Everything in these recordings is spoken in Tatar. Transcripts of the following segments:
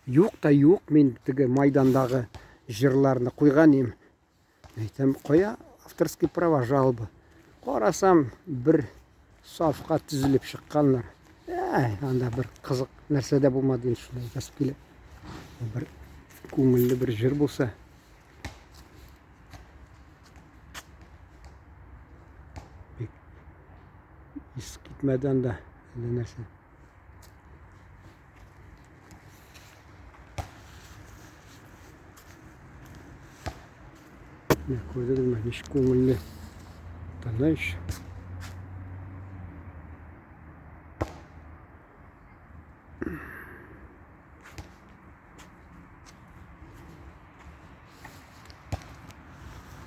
Юк та юк, мин теге Майдандагы җырларны куйган идем. Әйтәм, кая авторский права жалоба? Карасам, бер сафка тезелеп чыкканнар. Әй, анда бер кызык нәрсә дә булмады инде, шуны әйтәсе килә. Бер күңелле бер җыр булса. Бик ис китмәде анда әллә нәрсә. Менә күрдегезме, ничек күңелле. Тыныч.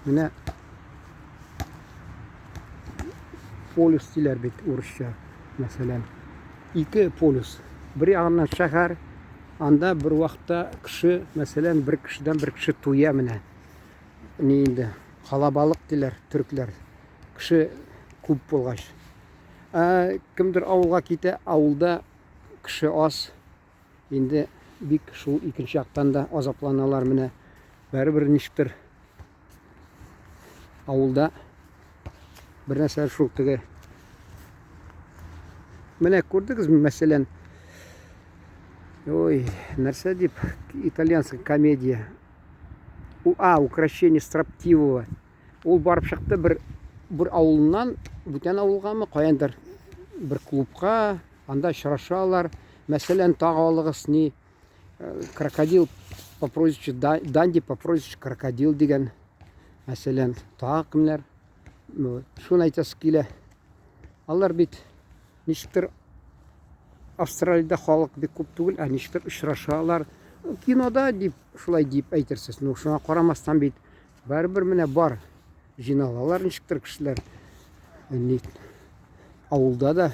Менә полюс диләр бит урысча, мәсәлән. Ике полюс. Бер ягыннан шәһәр, анда бер вакытта кеше, мәсәлән, бер кешедән бер кеше туя менә. Ни инде, калабалык диләр төркләр. Кеше күп булгач. Ә кемдер авылга китә, авылда кеше аз. Инде бик шул икенче яктан да азапланалар менә. Бәрібір ничектер авылда бер нәрсә шул теге. Менә күрдегезме, мәсәлән, ой, нәрсә дип, итальянская комедия. А, Укрощение строптивого. Ул барып чыкты бер бер авылыннан бүтән авылгамы, каяндыр бер клубка, анда очрашалар. Мәсәлән, тагы алыгыз ни, крокодил по прозвищу Данди по прозвищу Крокодил дигән, мәсәлән, тагы кемнәр. Шуны әйтәсе килә. Алар бит ничектер Австралиядә халык бик күп түгел, ә ничектер очрашалар. Кинода дип, шулай дип әйтерсез. Ну, шуңа карамастан бит барыбер менә бар. Җыйналалар ничектер кешеләр. Авылда да.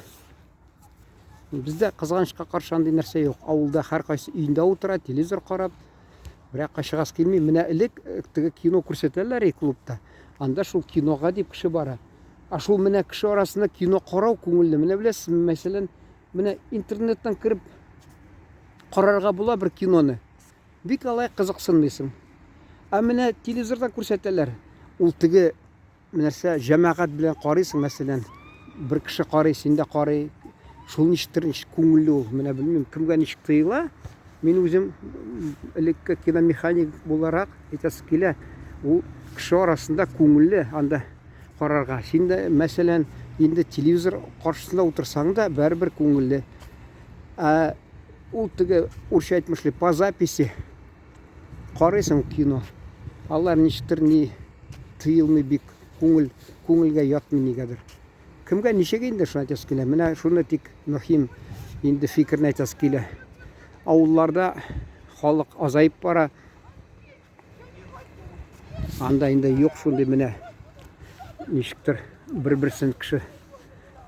Бездә кызганычка каршы андый нәрсә юк. Авылда һәркайсы өендә утыра, телевизор карап, берәр чыгасы килми. Менә элек теге кино күрсәтәләр и клубта. Анда шул кинога дип кеше бара. Ә шул менә кеше арасында кино карау күңелле. Менә беләсезме, мәсәлән, менә интернеттан кереп карарга була бер киноны. Бик алай кызыксынмыйсың. Ә менә телевизорда күрсәтәләр. Ул теге нәрсә җәмәгать белән карыйсың, мәсәлән, бер кеше карый, син дә карый. Шул ничектер ничек күңелле ул. Менә белмим, кемгә ничек тоела. Мин үзем элекке киномеханик буларак әйтәсе килә, ул кеше арасында күңелле анда карарга. Син дә, мәсәлән, инде телевизор каршысында утырсаң да, барыбер күңелле. Ә ул теге урысча әйтмешли, по записи карыйсың кино. Алар ничектер ни тыелмый бик күңел, күңелгә ятмый нигәдер. Кемгә ничек инде шуны әйтәсе килә. Менә шуны тик мөһим инде фикерне әйтәсе килә. Авылларда халык азаеп бара. Анда инде юк шундый менә ничектер бер-берсен кеше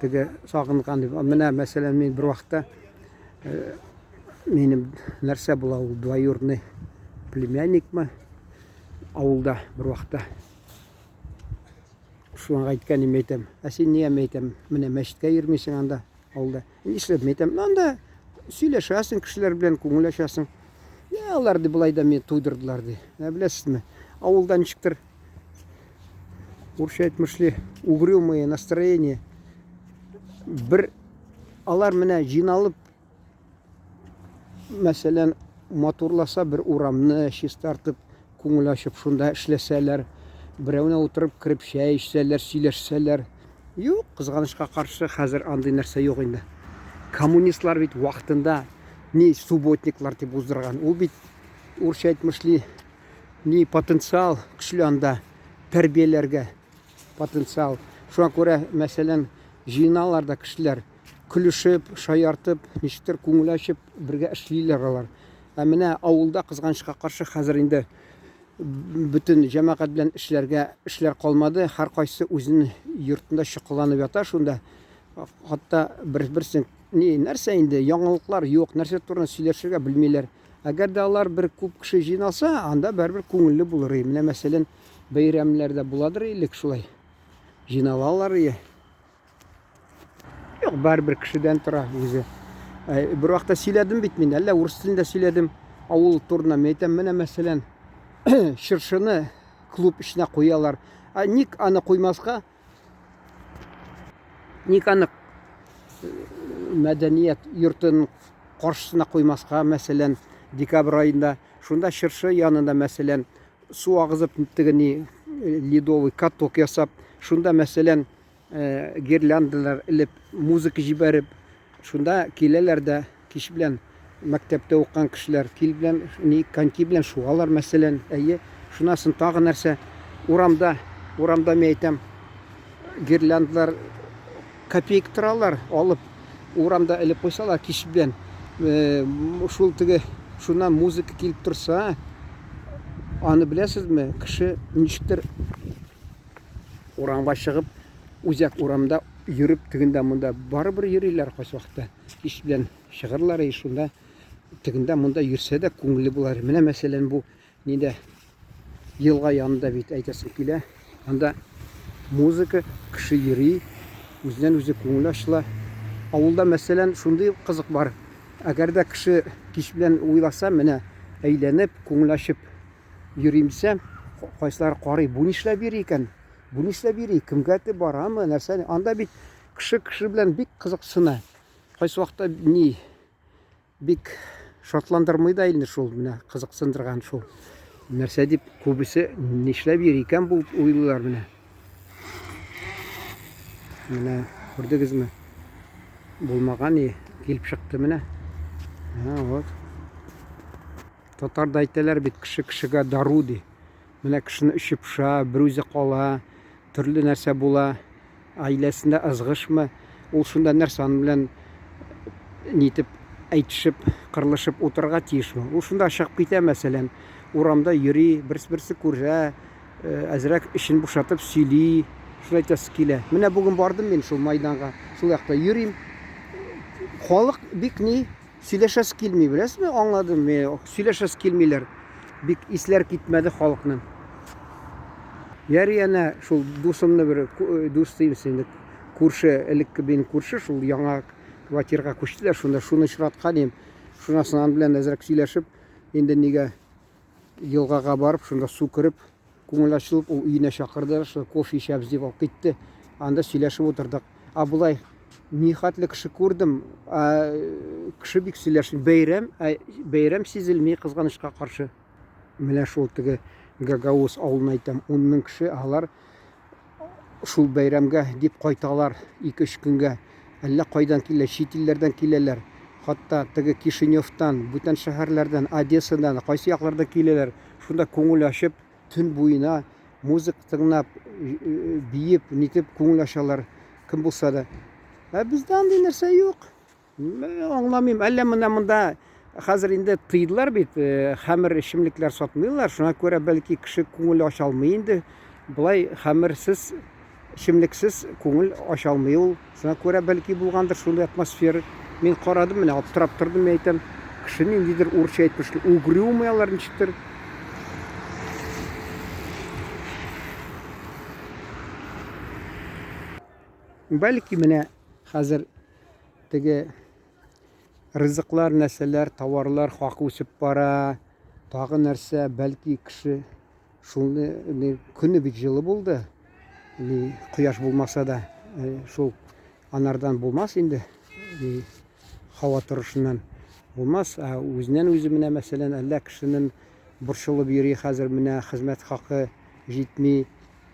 теге сагынган дип. Менә мәсәлән мин бер вакытта минем нәрсә була ул двоюродный племянникмы авылда бер вакытта шуңа әйткән идем әйтәм. Ә син нигә әйтәм, менә мәчеткә йөрмисең анда авылда. Нишләп әйтәм, анда сөйләшәсең кешеләр белән, күңел ачасың. Я, алар ди болай да мине туйдырдылар ди. Ә беләсезме, авылда ничектер урысча әйтмешли, угрюмое настроение. Бер алар менә җыйналып мәсәлән, матурласа бер урамны чистартып, күңел ачып шунда эшләсәләр, берәүне утырып кереп чәй эчсәләр, сөйләшсәләр. Юк, кызганычка каршы, хәзер андый нәрсә юк инде. Коммунистлар бит вакытында ни субботниклар дип уздырган. Ул бит урысча әйтмешли, ни потенциал көчле анда тәрбияләргә потенциал. Шуңа күрә, мәсәлән, җыеналар да кешеләр көлешеп, шаяртып, ничектер күңел ачып бергә эшлиләр алар. Ә менә авылда кызганычка каршы хәзер инде бөтен җәмәгать белән эшләргә эшләр калмады. Һәркайсы үзенең йортында чокыланып ята шунда. Хатта бер-берсен ни нәрсә инде яңалыклар юк, нәрсә турында сөйләшергә белмиләр. Әгәр дә алар бер күп кеше җыйналса, анда барыбер күңелле булыр. Менә мәсәлән, бәйрәмнәрдә буладыр элек шулай. Җыйналалар. Юк, барыбер кешедән тора үзе. Бер вакытта сөйләдем бит мин, әллә урыс телендә сөйләдем. Авыл турында мин әйтәм, менә мәсәлән, чыршыны клуб эченә куялар. Ә ник аны куймаска? Ник аны э, мәдәният йортының каршысына куймаска, мәсәлән, декабрь аенда, шунда чыршы янында, мәсәлән, су агызып теге ни э, ледовый каток ясап, шунда, мәсәлән, э, гирляндалар элеп, музыка җибәреп, шунда киләләр дә кич белән мәктәптә укыган кешеләр кил белән ни коньки белән шуалар, мәсәлән, әйе. Шуннан соң тагы нәрсә? Урамда, урамда мин әйтәм, гирляндалар копеек торалар, алып урамда элеп куйсалар кич белән, э, шул теге шуннан музыка килеп торса, аны беләсезме, кеше ничектер урамга чыгып, үзәк урамда йөреп, тегендә монда барыбер йөриләр кайсы вакытта. Кич белән чыгырлар и шунда тегендә монда йөрсә дә күңелле булар. Менә мәсәлән бу нидә елга янында бит әйтәсем килә. Анда музыка, кеше йөри, үзеннән үзе күңел ачыла. Авылда мәсәлән шундый кызык бар. Әгәр дә кеше кич белән уйласа, менә әйләнеп, күңел ачып йөрим дисә, кайсылары карый, бу нишләп йөри икән? Бу нишләп йөри? Кемгә барамы? Нәрсә? Анда бит кеше кеше белән бик кызыксына. Кайсы вакытта ни бик шатландырмый да инде шул менә кызыксындырган шул. Нәрсә дип күбесе нишләп йөри икән бу уйлыйлар менә. Менә күрдегезме? Булмаган ни килеп чыкты менә. Һа, вот. Татарда әйтәләр бит, кеше кешегә дару ди. Менә кешене эче поша, берүзе кала, төрле нәрсә була. Гаиләсендә ызгышмы, ул шунда нәрсә аның белән нитеп әйтешеп, кырылышып утырырга тиешме? Ул шунда чыгып китә, мәсәлән, урамда йөри, берсе-берсе күрә, э, әзрәк эчен бушатып сөйли, шулай әйтәсе килә. Менә бүген бардым мин шул майданга, шул якта йөрим. Халык бик ни, Сөйләшәсе килми, беләсезме? Аңладым мин. Сөйләшәсе килмиләр. Бик исләр китмәде халыкның. Яри әнә шул дусымны бер э, дус дим инде. Күрше, элекке мин күрше шул яңа квартирага күчтеләр, шунда шуны очраткан идем. Шуннан соң аның белән әзрәк сөйләшеп, инде нигә елгага барып, шунда су кереп, күңел ачылып, ул өенә чакырды, шул кофе эчәбез дип алып китте. Анда сөйләшеп утырдык. Ә болай ни хәтле кеше күрдем, ә, кеше бик сөйләшми. Бәйрәм, ә, бәйрәм сизелми, кызганычка каршы. Менә шул теге Гагауз авылын әйтәм, 10 мең кеше, алар шул бәйрәмгә дип кайталар 2-3 көнгә. Әллә кайдан килә, чит илләрдән киләләр. Хатта теге Кишиневтан, бүтән шәһәрләрдән, Одессадан, кайсы яклардан киләләр. Шунда күңел ачып, төн буена музыка тыңлап, биеп, нитеп күңел ачалар, кем булса да. Ә бездә андый нәрсә юк. Аңламыйм, әллә менә монда хәзер инде тыйдылар бит, э, хәмер эчемлекләр сатмыйлар, шуңа күрә бәлки кеше күңел ача алмый инде. Болай хәмерсез, эчемлексез күңел ача алмый ул. Шуңа күрә бәлки булгандыр шундый атмосфера. Мин карадым, менә аптырап тордым, мин әйтәм, кеше ниндидер урысча әйтмешли, угрюмый алар ничектер. Бәлки менә хәзер теге ризыклар, нәрсәләр, товарлар хакы үсеп бара. Тагы нәрсә, бәлки кеше шуны ни, көне бик җылы булды. Ни, кояш булмаса да, э, шул анардан булмас инде. Ни, һава торышыннан булмас. Ә үзеннән үзе менә мәсәлән, әллә кешенең борчылып йөри хәзер менә хезмәт хакы җитми.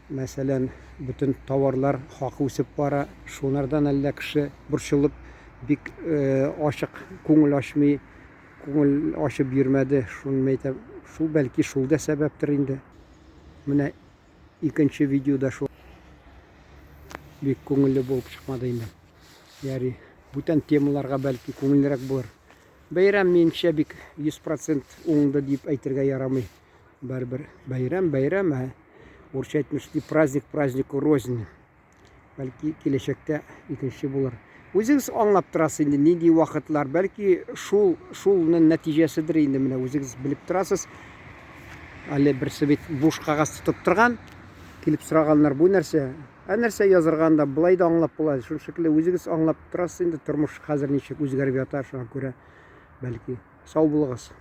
Мәсәлән, бөтен товарлар хакы үсеп бара. Шунардан әллә кеше борчылып, бик э, ачык күңел ачмый, күңел ачып йөрмәде. Шуны әйтәм, шул бәлки шул да сәбәптер инде. Менә икенче видеода шул бик күңелле булып чыкмады инде. Яри, бүтән темаларга бәлки күңеллерәк булыр. Бәйрәм минемчә бик 100% уңды дип әйтергә ярамый. Барыбер бәйрәм, бәйрәм, ә урысча әйтмешли праздник празднику рознь. Бәлки киләчәктә икенче булыр. Үзегез аңлап торасыз инде нинди вакытлар, бәлки шул шулның нәтиҗәседер инде менә үзегез белеп торасыз. Әле берсе бит буш кәгазь тотып торган, килеп сораганнар бу нәрсә? Ә нәрсә язырга анда болай да аңлап була. Шул шикелле үзегез аңлап торасыз инде тормыш хәзер ничек үзгәреп ята, шуңа күрә бәлки. Сау булыгыз.